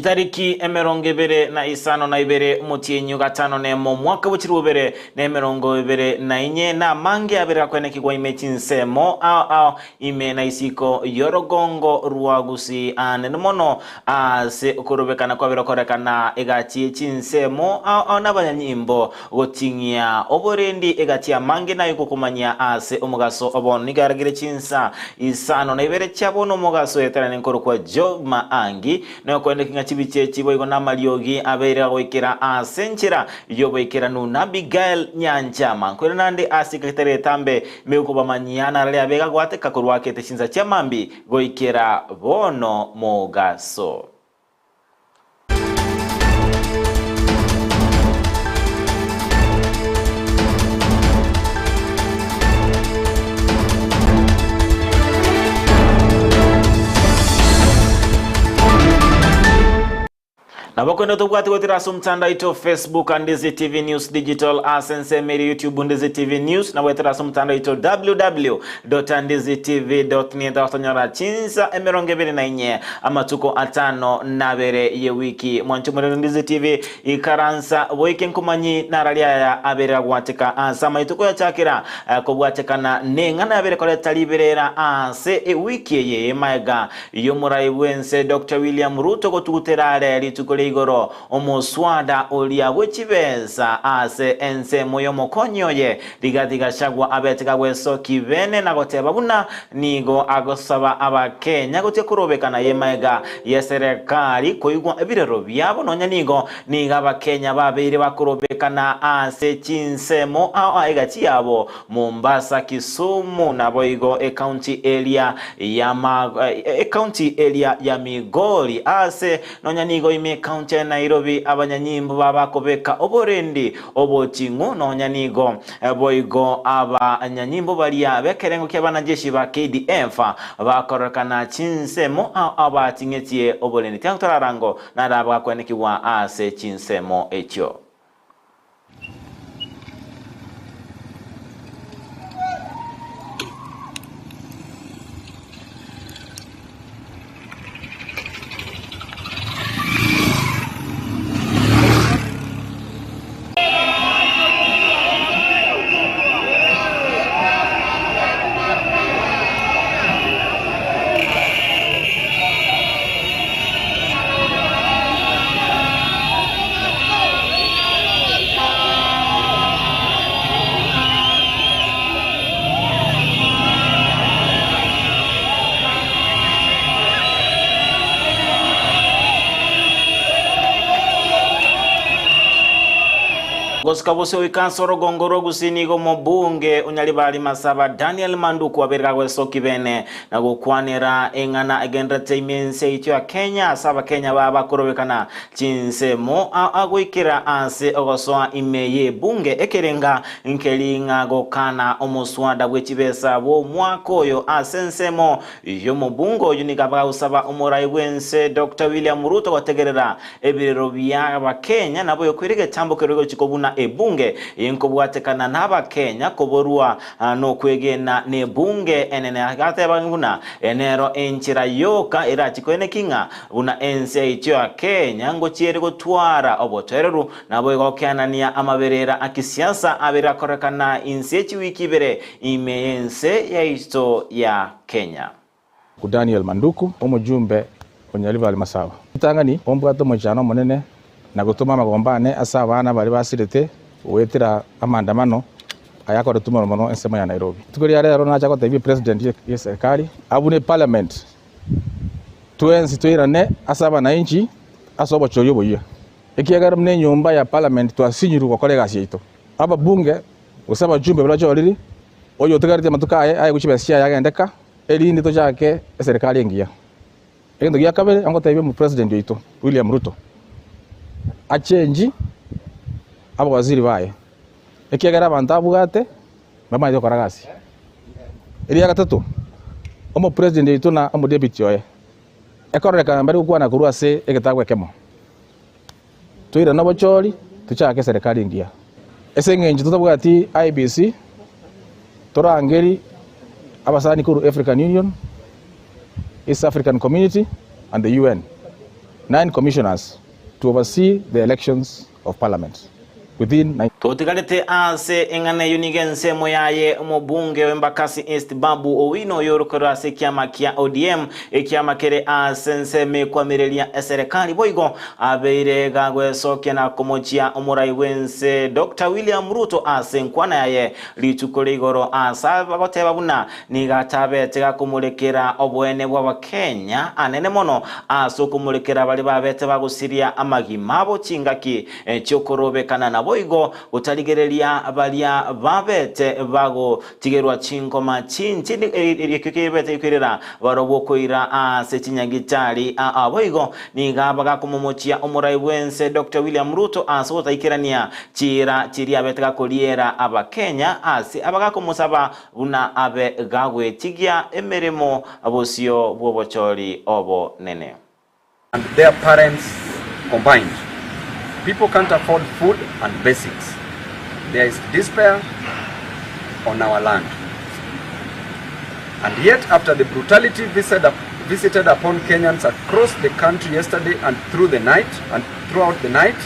Chitariki 25 omotienyi o gatano nemo omwaka bwe chilifu bibere na 24 namange abere akwenekigwa ime chinsemo ao ao ime na isiko y'orogongo rwa Gusii aanene mono ase okorobekana kwabere okorekana egati ye chinsemo ao ao nabanyanyimbo goting'ia oborendi egati amange naye gokomanyia ase omogaso o bono nigo aragire chinsa isano na ibere chia bono omogaso eterane nkorokwa Job Maangi Nokwendeki ng'a chibicha echi boigo namariogi abeire agoikera ase enchera y'oboikeranu. N'Abigail Nyanchama. Nkoirana naende ase egetari egetambe ime gokobamanyia narari abe gagwateka korwa akete chinsa chia mambia goikera bono mogaso. Nabo kwende tobwate gotira ase omotandao oito o Facebook Ndizi TV News Digital ase ensemo ere YouTube Ndizi TV News nabo etera ase omotandao oito www.ndizitv.net agotonyora chinsa 24 amatuko atano na abere ye wiki mwanche omorero Ndizi TV ikaransa boike nkomanyi narari aya abere agwateka ase amaito koyachakera kobwatekana neng'ana yabere koreta riberera ase ewiki eye maega Y'omorai bw'ense Doctor William Ruto gotugutera are rituko ria igoro omoswada oria bwe chibesa ase ensemo y'omokonyi oye Rigathi Gachagua abete kagwesoki bene na goteba buna nigo agosaba abakenya gochia korobekana y'emaega y'eserekari koigwa ebirero biabo nonya nigo nigo abakenya babeire bakorobekana ase chinsemo ao ao egati yabo Mombasa, Kisumu naboigo ecounty eria ya ecounty eria ya Migori ase nonya nigo ime ecounty ya Nairobi abanyanyimbo babakobeka oborendi oboting'u nonya nigo boigo abanyanyimbo baria bekerengo kia abanajeshi ba KDF bakororekana chinsemo ao ao bating'etie oborendi tiga torarango narabagakwenekigwa ase chinsemo echio. Gosika bosio goika ase orogongo rwa Gusii nigo omobunge o Nyaribari Masaba Daniel Manduku abeire gagwesoki bene na gokwanera eng'ana egendererete ime ense yaito ya Kenya ase abakenya baba bakorobekana chinsemo agoikera ase ogosoa ime y'ebunge ekerenga nkeri ng'a gokana omoswada bwe chibesa bw'omwaka oyo ase ensemo y'omobunge oyo nigo abagosaba omorai bw'ense Doctor William Ruto gotegerera ebirero bia abakenya nabo yokoira egetambo keria gochia buna ebunge enkobwatekana n'abakenya koborwa Nokwegena nebunge enene agateba buna nero enchera yoka erachi koeneki ng'a buna ense yaito ya Kenya ngochiere gotwara obotoereru naboigo gokeanania amaberera a kisiasa abere akorekana inse ye chiwiki ibere ime yense yaito ya Kenya. Daniel Manduku, omojumbe o Nyaribari Masaba. Ritang'ani, ombwate omochano omonene na gotoma amagomba ane ase abana baria basirete goetera amaandamano aya akoretwe mono mono ensemo ya Nairobi. Rituko ria rero nacha gotebia President ye serikali abune parliament twensi toirane ase abanainchi ase obochori oboyia ekiagera buna enyomba ya parliament twasinyirwe gokora egasi yaito. Ababunge gose abajumbe baria bachoriri oyo otigareti amatuko aye aye gochia chibesa chiaye agende ka erinde tochake eserikari engiya. Egento gia kabere ngotebia omopresident oito William Ruto achenji abawaziri baye, ekiagera abanto abwate mbamanyete gokora gasi. Eria gatato, omopresident oito na omodepute oye, ekororekana mbari gokwana korwa ase egetabu ekemo. Toirane obochori tochake eserikari engiya. Ase eng'encho totabwati IEBC, torangeri abasani korwa African Union, East African Community and the UN. 9 commissioners to oversee the elections of parliament within 90. Totigarete ase eng'ana eyio nigo ensemo yaye omobunge o Embakasi East Babu Owino oyorokerwe ase ekiama kia ODM, ekiama kere ase ensemo ekwamireria eserekari boigo abeire gagwesokia na komochia omorai bw'ense Doctor William Ruto ase enkwana yaye rituko ria igoro ase agoteba buna Nigo atabete gakomorekera oboene bw'Abakenya anene mono ase okomorekera baria babete bagosiria amagima abo chingaki chi'okorobekana, naboigo gotarigereria baria babete bagotigerwa chingoma chinchini ekio kebete gekoirera barobwo koira ase chinyagitari. Aa boigo nigo aba gakomomochia omorai bw'ense Doctor William Ruto ase gotaikerania chiira chiria abete gakoriera Abakenya ase abagakomosaba Buna abe gagwetigia emeremo bosio bw'obochori obonene. And their parents combined. People can't afford food and basics. There is despair on our land. And yet after the brutality visited, visited upon Kenyans across the country yesterday and through the night and throughout the night,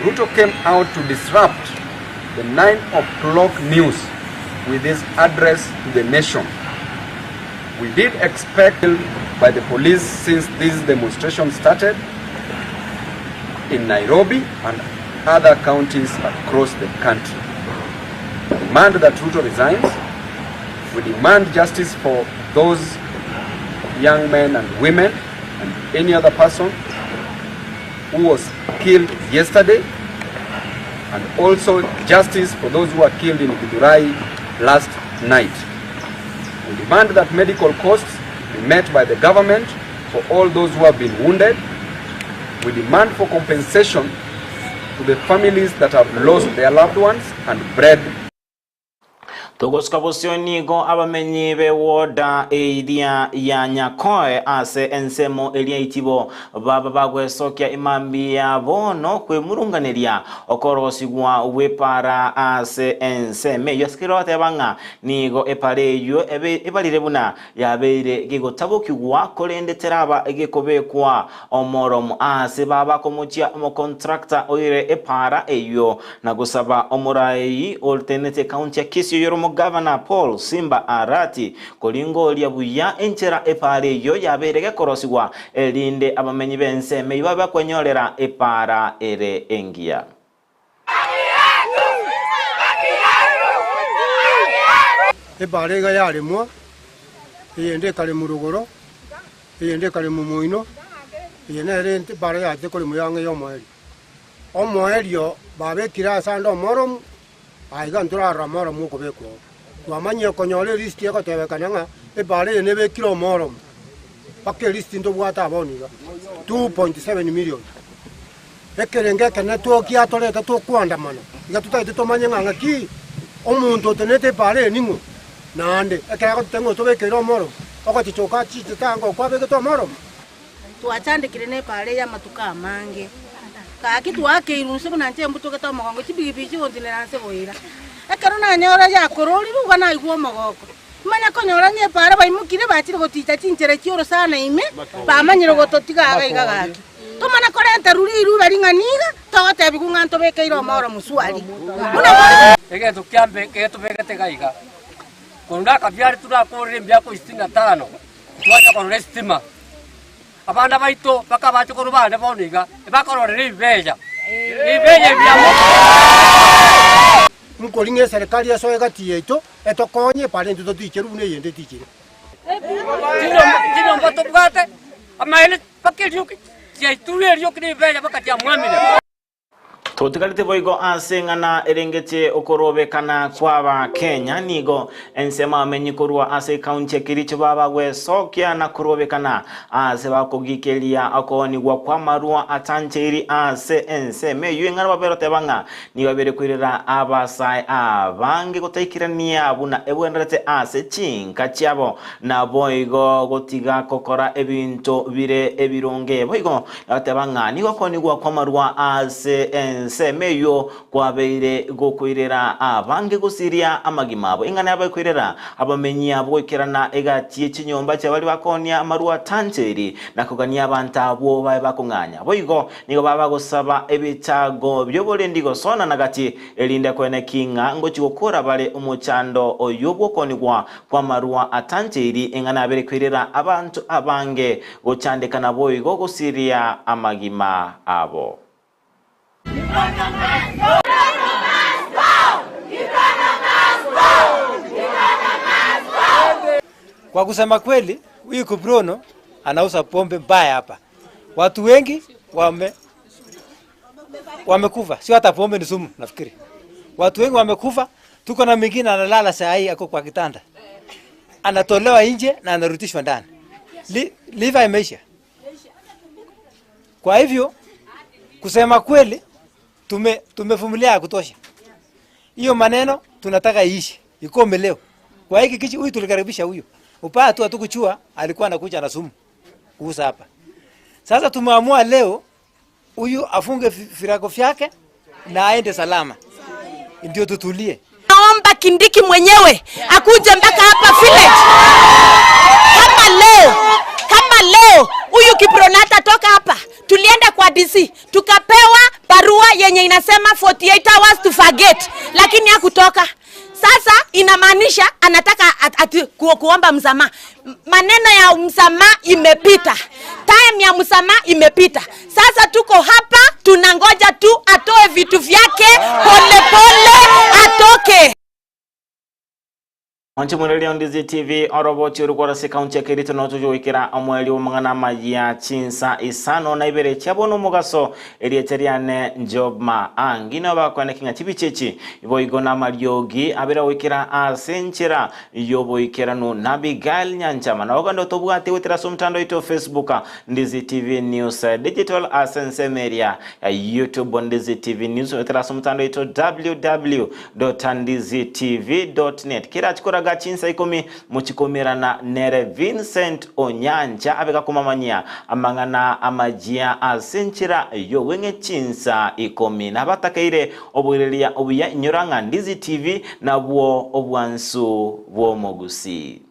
Ruto came out to disrupt the 9 o'clock news with his address to the nation. We did expect by the police since this demonstration started in Nairobi and other counties across the country. We demand that Ruto resigns. We demand justice for those young men and women and any other person who was killed yesterday and also justice for those who were killed in Githurai last night. We demand that medical costs be met by the government for all those who have been wounded. We demand for compensation to the families that have lost their loved ones and bread. Togosuka bosio nigo abamenyi b'ewoda eria ya Nyakoe ase ensemo eria Itibo baba bagwesokia imambia bono kwemurunganeria okorosigwa gw'epaara ase ensemo eyio. Ase kero bateba ng'a nigo epaara eyio ebarire buna yabeire gegotabokigwa korende teraba gekobekwa omoromo aase baba komochia omokontrakta oire epaara eyio na gosaba omoraai otenenete ekaunti ya Kisii oyore omogavana Paul Simba Arati koringoria buya enchera epaara eyio yabeire gekorosigwa erinde abamenyi b'ensemo eyio babe bakwenyorera epaara ere engiya. Ebaara iga yaremwa, eyende ekaremwa rogoro, eyende ekaremwa moino, eye nere ebaara yachete koremwa y'ang'e y'omoerio. Omoerio babekire ase ande omoromu, aiga ntorarora omoromu okobekwa oo. Twamanyire konyora erisiti egotebekana ng'a ebaara eye nebekire omoromu, mpaka erisiti ntobwate aa bono iga, 2.7 million. Ekerengo ekenene togiatorete tokoandamana, iga totagete tomanye ng'a ng'aki omonto otenenete epaara eye ning'o, naende ekero agototebia ng'a otobekeire omoro, ogochicha okachichete ango okwabegete omoro. Twachandekire nepaara eye amatuko amange, gaki twakeirwe inse buna inche mbutogete omogongo, chipigipigi chigontinera nse boira. Ekero nanyora yakororirwe igo naigwa omogoko. Manya konyora ng'a epaara baimokire bachire goticha chinchera chi'orosana ime, bamanyire gototiga iga iga gaki. Tomana korenta riria riruba ring'ana iga, togotebigwa ng'a ntobekeire omoro moswari. Buna more. Egento kiambe getobegete iga iga, korwa nakabiare turakorere emiaka isitini na tano, twacha korora esitima. Abana baito bakabacha korwa bande bono iga, ebakororera ebibeya, ebibeya ebi amo. Nkoring'a eserekari esoe egati yaito, etokonye, epare intwe toticherwe buna eyende etichire. Chinyomba tobwate, amaene mpaka erioki chiaiturwe erioki na ebibeya mpaka chiamwamire. Totigarete boigo ase eng'ana erengetie okorobekana kw'Abakenya, nigo ensemo abamenyi korwa ase ekaunti ya Kericho baba gwesokia na korobekana ase bakogikeria okoonigwa kw'amarwa atancheiri ase ensemo eyio eng'ana babere goteba ng'a nigo babere koirera abasae abange gotaikerania buna ebwenerete ase chinka chiabo naboigo gotiga gokora ebinto bire ebironge boigo Agateba ng'a nigo okoonigwa kw'amarwa ase ense. ensemo eyio kwabeire gokoirera abange gosiria amagima abo. Ing'ana yabakoirera abamenyi abwo goikerana egati ye chinyomba chiabaria bakoonia amarwa atancheri na kogania abanto abwo babe bakong'anya. Boigo nigo baba bagosaba ebichago bi'oborendi gosonana gati, erinde koeneki ng'a ngochia gokora bare omochando oyio bw'okoonigwa kw'amarwa atancheiri, ing'ana abere koirera abanto abange gochandeka naboigo gosiria amagima abo. Kwa kusema kweli, huyu Kiprono anauza pombe mbaya hapa. Watu wengi wame wamekufa, sio hata pombe ni sumu nafikiri. Watu wengi wamekufa, tuko na mwingine analala saa hii ako kwa kitanda, anatolewa nje na anarudishwa ndani. Li, liver imeisha. Kwa hivyo kusema kweli, tume tumevumilia ya kutosha. Hiyo maneno tunataka iishi, ikome leo. Kwa hiki kichi huyu tulikaribisha huyu. Upaa tu hatukuchua alikuwa anakuja na sumu kuuza hapa. Sasa tumeamua leo huyu afunge virago vyake na aende salama, ndio tutulie. Naomba Kindiki mwenyewe akuje mpaka hapa village. Kama leo, kama leo huyu Kipronata toka hapa, tulienda kwa DC tukapewa barua yenye inasema 48 hours to forget, lakini hakutoka. Sasa inamaanisha anataka at, at, ku, kuomba msamaha. Maneno ya msamaha imepita, time ya msamaha imepita. Sasa tuko hapa tunangoja tu atoe vitu vyake pole pole, atoke. Mwanche mwereria Ndizi TV oroboti orikora ase ekaunti ya Kericho notoche goikera omweri bw'amang'ana amaya chinsa isano na ibere chiabo nomogaso erieta riane Njobma Angi nabo bakwaneki ng'a chibicha echi boigo na amariogi abere goikera ase enchera y'oboikeranu na Abigail Nyanchama nabo gende otobwate goetera ase omotandao oito Facebook Ndizi TV News Digital ase ensemo eria ya YouTube Ndizi TV News goetera ase omotandao oito www.ndizitv.net. Kera chikoraga chinsa ikomi mochikomerana nere Vincent Onyancha abe gakomamanyia amang'ana amajia ase enchera y'obweng'e chinsa ikomi. Nabatakeire oboireria obuya inyora ng'a Ndizi TV nabwo obwansu bw'omogusii.